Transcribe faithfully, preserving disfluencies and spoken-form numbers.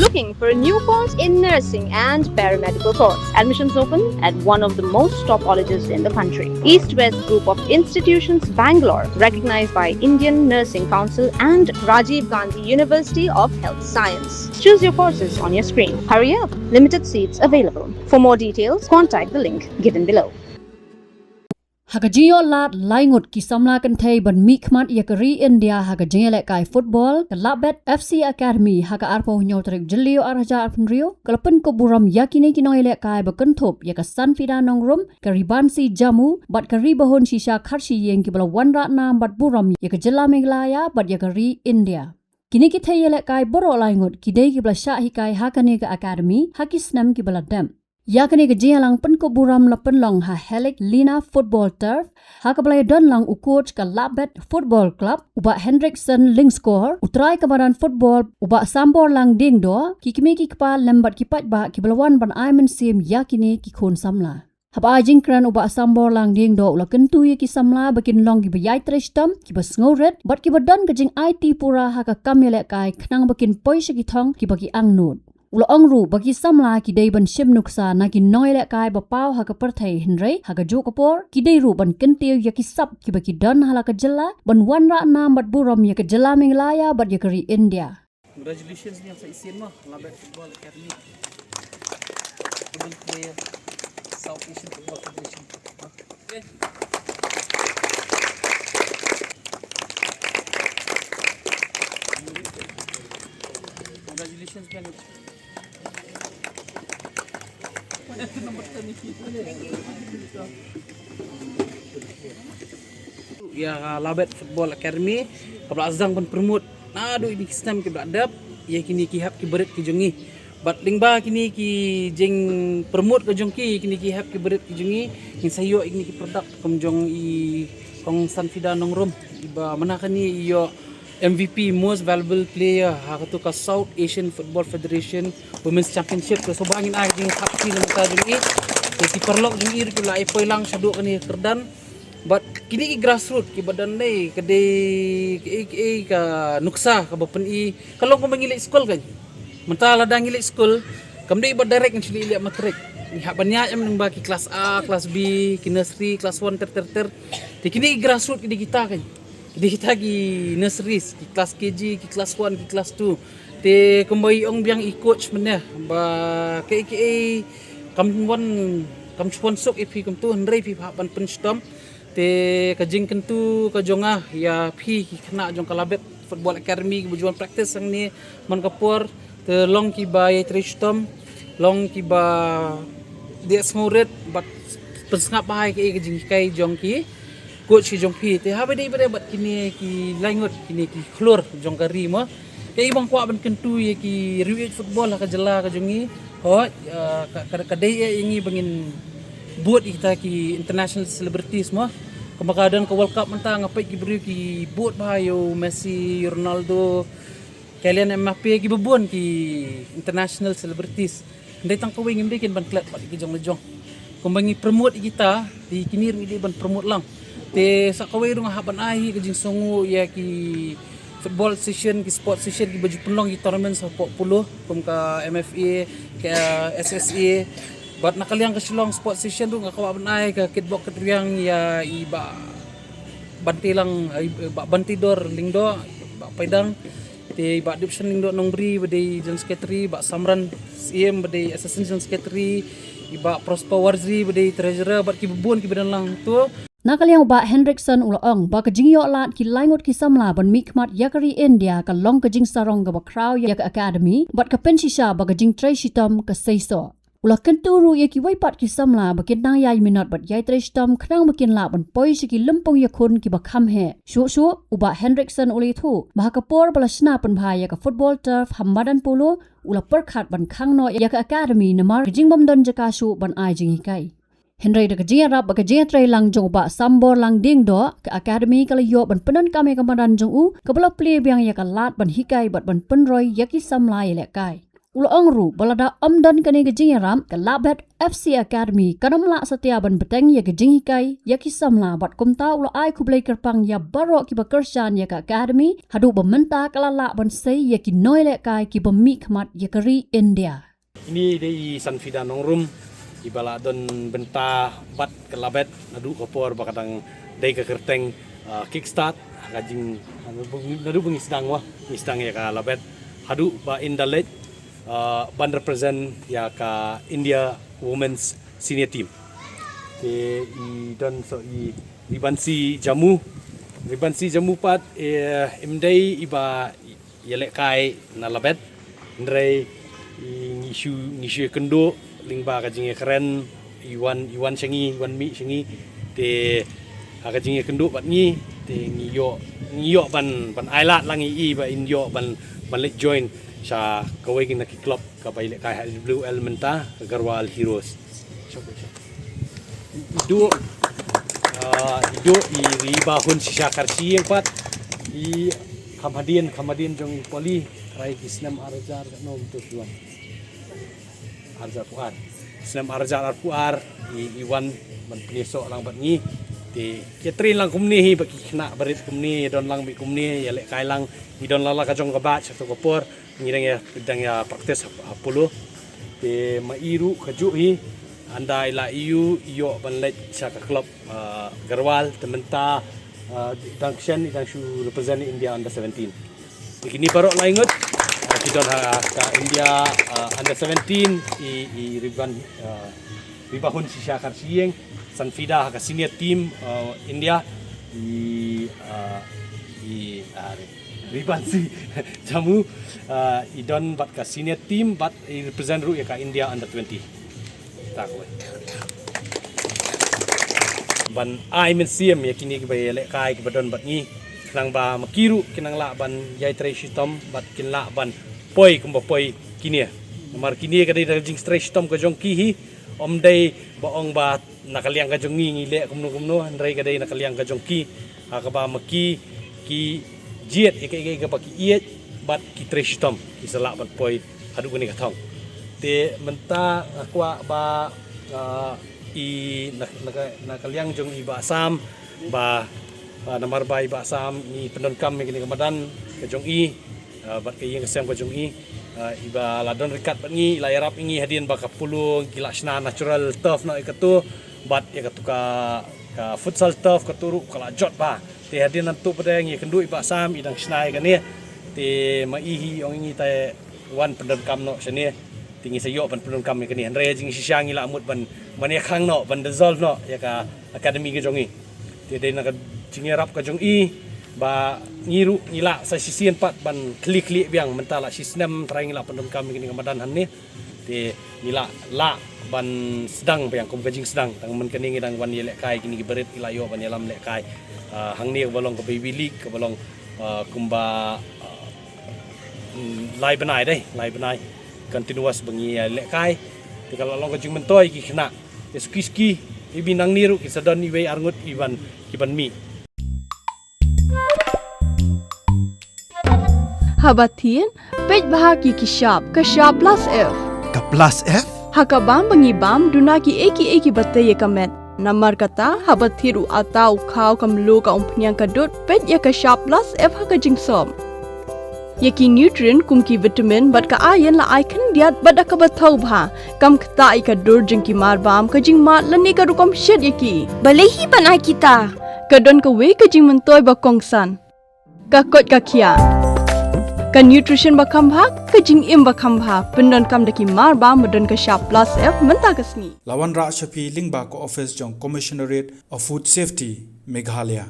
Looking for a new course in nursing and paramedical course? Admissions open at one of the most top colleges in the country. East West Group of Institutions, Bangalore, recognized by Indian Nursing Council and Rajiv Gandhi University of Health Science. Choose your courses on your screen. Hurry up, limited seats available. For more details, contact the link given below. Ha ka jingïoh lad lai ngut ki samla kynthei ban mihkhmat ïa ka ri India ha ka jingïalehkai football, ka Lahbet F C Academy ha ka arphew hynñiew tarik Jylliew ar hajar arphew hynriew, ka la pynkup burom ïa kine ki nongïalehkai ba kynthup ïa ka Sanfida Nongrum, ka Ribansi Jamu bad ka Ribahun Shisha Kharshiing kiba la wanrah nam bad burom ïa ka jylla Meghalaya bad ïa ka ri India. Kine ki thei ïalehkai baroh lai ngut ki dei kiba la shah hikai ha kane ka academy ha ki snem kiba la dep. Ïa kane ka jingïalang pynkup burom la pynlong ha Helik Lina Football Turf, ha kaba la ïadon lang u coach ka Lahbet Football Club, u Bah Hendrickson Lyngskor, u trai ka madan football, u Bah Samborlang Diengdoh, ki kmie ki kpa lem bad ki paidbah kiba la wan ban ai mynsiem ïa kine ki khun samla. Haba ai jingkren u Bah Samborlang Diengdoh u la kyntu ïa ki samla ba kin long kiba ïai trei shitom, kiba sngewrit, bad kiba don ka jingaiti pura ha ka kam ïalehkai khnang ba kin poi sha ki thong kiba ki angnud. U la ong ruh ba ki samla ki dei ban shim nuksa na ki nongïalehkai ba paw ha ka pyrthei, hynrei ha kajuh ka por ki dei ruh ban kyntiew ïa ki sap kiba ki don ha la ka jylla ban wanrah nam bad burom ïa ka jylla Meghalaya bad ïa ka ri India. Congratulations ïa sa isien mo, Lahbet Football Academy. Football player, South Asian Football Federation. Okay. Congratulations, Ben. Ïa ka Lahbet Football Academy, kaba la sdang ban promote naduh ïa kine ki snem kiba la dep ïa kine ki hep ki barit ki jong ngi. Bad lyngba kine ki jingpromote ka jong ki, kine ki hep ki barit ki jong ngi, ngin sa ïoh ïa kine ki product kum jong i Kong Sanfida Nongrum, iba mynta kane i ïoh M V P, Most Valuable Player, ha katu ka South Asian Football Federation Women's Championship. Te sngewbha ngin ai ka jingthap kti na bynta jong i. Te ki paralok jong i ruh ki la ïa poi lang shaduh kane ka kyrdan. Bad kine ki grassroot kiba don dei ka dei ka, ka, ka nuksa kaba pyni ka long kumba ngi leit skul kan. Mynta lada ngi leit skul, kam dei ba direct ngi shu leit leh matrik. Ngi hap ban ïaid em lyngba ki klas A, klas B, ki nursery, klas one, ter ter ter. Te kine ki grassroot ki dei kita kan. Ki dei kita ki nurseries, ki klas K G, ki klas one, ki klas two. Te kumba i ong biang i coach mynne ba kaei kaei kam wan, kam shu wan suk ïa phi kumtu, hynrei phi hap ban pynshitom. Te ka jingkyntu ka jong nga ïa phi ki khynnah jong ka Lahbet Football Academy kiba ju wan practice hangne man ka por, te long kiba ïai trei shitom, long kiba dei sngewrit bad pynsngap bha ïa ka jinghikai jong ki coach ki jong phi. Te haba dei bad kine ki lai ngut, kine ki khlur jong ka ri mo. Te i bang kwah ban kyntu ïa ki riew ïeit football ha ka jylla ka jong ngi. Hooid, eh, ka, ka, ka dei ïa ngi ba ngin bud ïa kita ki international celebrities mo. Kumba ka don ka World Cup mynta nga peit ki briew ki bud bha ïa u Messi, Ronaldo, Kylian Mbappe, kiba bun ki international celebrities. Hynrei tang kawei ngim dei kin ban klet bad ki jong la jong. Kumba ngi promote ïa kita, te kine ruh ngi dei ban promote lang. Te sa kawei ruh nga hap ban ai hi ka jingsngewnguh ïa ki football association, ki sport association kiba ju pynlong ki tournament hapoh Polo, kum ka M F A, ka S S A. Bad na ka liang ka Shillong Sports Association ruh nga kwah ban ai ka kitbok kitrwiang ïa i Bah Bantilang, i Bah Bantidor Lyngdoh, Bah Paidang, te i Bah Dipson Lyngdoh Nongbri ba dei General Secretary, Bah Samran Syiem ba dei Assistant General Secretary, i Bah Prosper Warjri ba dei Treasurer, bad kiba bun kiba don lang tu. Na ka liang u Bah Hendrickson u la ong ba ka jingïoh lad ki lai ngut ki samla ban mihkhmat ïa ka ri India ka long ka jingsarong kaba khraw ïa ka academy, bad ka pynshisha ba ka jingtrei shitom ka seisoh. U la kyntu ruh ïa kiwei pat ki samla ba kin nang ïai minot bad ïai trei shitom khnang ba kin lah ban poi sha ki lympung ïakhun kiba kham heh. Shuh shuh, u Bah Hendrickson u la ïathuh ba ha ka por ba la shna pynbha ïa ka football turf ha madan Polo, u la pyrkhat ban khang noh ïa ka academy namar ka jingbym don jaka shuh ban ai jinghikai. Hynrei da ka jingïarap bad ka jingïatreilang jong u Bah Samborlang Diengdoh, ka academy ka la ïoh ban pyndonkam ïa ka madan jong u, kaba la plie biang ïa ka lad ban hikai bad ban pynroi ïa ki samla ïalehkai. U la ong ruh ba lada ym don kane ka jingïarap, ka Labet F C Academy kan ym lah satia ban bteng ïa ka jinghikai ïa ki samla, bad kumta u la ai khublei kyrpang ïa baroh kiba kyrshan ïa ka Academy, haduh ba mynta ka la lah ban sei ïa ki nongïalehkai kiba mihkhmat ïa ka ri India. Ini dei i Sanfida Nongrum, iba la don bynta bad ka Labet naduh ka por ba ka dang dei ka kyrteng, ah, kickstart, ka jing, naduh ba ngi sdang, wa, ngi sdang ïa ka Labet, haduh ba in da leit, ah, ban represent ïa ka India Women's Senior Team. Te i don so i Ribansi Jamu, Ribansi Jamu pat, eh, im dei iba ïalehkai na Labet. Hynrei i ngi shu, ngi shu ïakynduh lyngba ka jingïakren, i wan, i wan sha ngi, i wan mih sha ngi. Te ha ka jingïakynduh bad ngi, te ngi ïoh, ngi ïoh ban, ban ailad lang ïa i ba in ïoh ban, ban leit join sha kawei na ki club kaba ïalehkai ha W L mynta, ka Garhwal Heroes. Iduh, ah, iduh i Ribahun Shisha Kharshiing pat, i kham hadien, kham hadien jong i Poli, trai ki snem ar hajar, no, betul tuan. Ar hajar arphew ar. Snem ar hajar arphew ar, i, i wan ban pynïasoh lang bad ngi. Te ki train lang kumne hi, bad ki khynnah barit kumne, don lang bad kumne, ïalehkai lang, i don lang la ka jong ka batch, satu ka por. Ngi dang ïa, dang ïa practice ha, ha Polo. Te ma i ruh kajuh hi, ynda i la ïoh, ïoh ban leit sha ka club, ah, Garhwal, te mynta, ah, dang shen, i dang shu represent India under seventeen. Te kine baroh lai ngut, ah, ki don ha ka India, ah, under seventeen, i, i Riban, ah, Ribahun Shisha Kharshiing, Sanfida ha ka senior team, ah, India, i, ah, i, ah, Ribansi Jamu, ah, i don bad ka senior team, bad i represent ruh ïa ka India under twenty. Ta kawei. Ban ai mynsiem ïa kine kiba ïalehkai kiba don bad ngi, khnang ba ma ki ruh kin nang lah ban ïai trei shitom, bad kin lah ban poi kumba poi kine. Namar kine ka dei ka jingtrei shitom ka jong ki hi, ym dei ba ong ba na ka liang ka jong ngi ngi leh kumno kumno, hynrei ka dei na ka liang ka jong ki, ha kaba ma ki, ki jied ïa kaei kaei kaba ki ïeit, bad ki trei shitom, ki sa lah ban poi haduh kane ka thong. Te mynta nga kwah ba, ah, i na, na ka, na ka liang jong i Bah Sam, ba, ah, namar ba i Bah Sam ngi pyndonkam ïa kane ka madan ka jong i, ah, bad ka ïing ka sem ka jong i, ah, iba la don ryngkat bad ngi, i la ïarap ïa ngi hadien ba ka Polo ki la shna natural turf noh ïa kato, bad ïa kato ka, ka futsal turf kato ruh ka la jot bha. Te hadien nangta pat ngi ïakynduh i Bah Sam, i dang shna ïa kane. Te ma i hi ong ïa ngi te wan pyndonkam noh shane. Te ngi sa ïoh ban pyndonkam ïa kane. Hynrei jingshisha ngi la mut ban, ban ïakhang noh, ban dissolve noh ïa ka academy ka jong i. Te dei na ka jingïarap ka jong i ba ngi ruh ngi lah sa shisien pat ban khlieh khlieh biang, mynta la shi snem trai ngi la pyndonkam ïa kane ka madan hangne. Te ngi lah, lah ban sdang biang kum ka jingsdang. Tang mynta kane ngi dang wan ïalehkai, kine ki barit ki la ïoh ban ïalam lehkai, ah, hangne kaba long ka Baby League, kaba long, ah, kumba, ah, mm, lai bnai dei, lai bnai continuous ba ngi ïalehkai. Te ka la long ka jingmyntoi ki khynnah. Te suki suki, i ba nangne ruh ki sa don iwei arngut i ban, ki ban mih. Haba thied, peit bha ïa ki shap, ka shap plus F. Ka plus F? Ha ka bam ba ngi bam, duna kiei kiei kiba tei ïa ka met. Namar kata, haba thied u atta, u khaw, ka mluh, ka umphniang, ka dud, peit ïa ka shap plus F ha ka jingsop. Ïa ki nutrient kum ki vitamin bad ka iron la ai khyndiat bad da kaba thaw bha. Kam ktah ïa ka dur jong ki marbam, ka jingmad lane ka rukom shet ïa ki. Balei hi ban ai kita? Ka don kawei ka jingmyntoi ba kongsan. Ka koit ka khiah. Ka nutrition ba kham bha, ka jingim ba kham bha. Pyndonkam da ki marbam ba don ka shap plus F mynta ka sngi. La wanrah sha phi lyngba ka office jong Commissionerate of Food Safety, Meghalaya.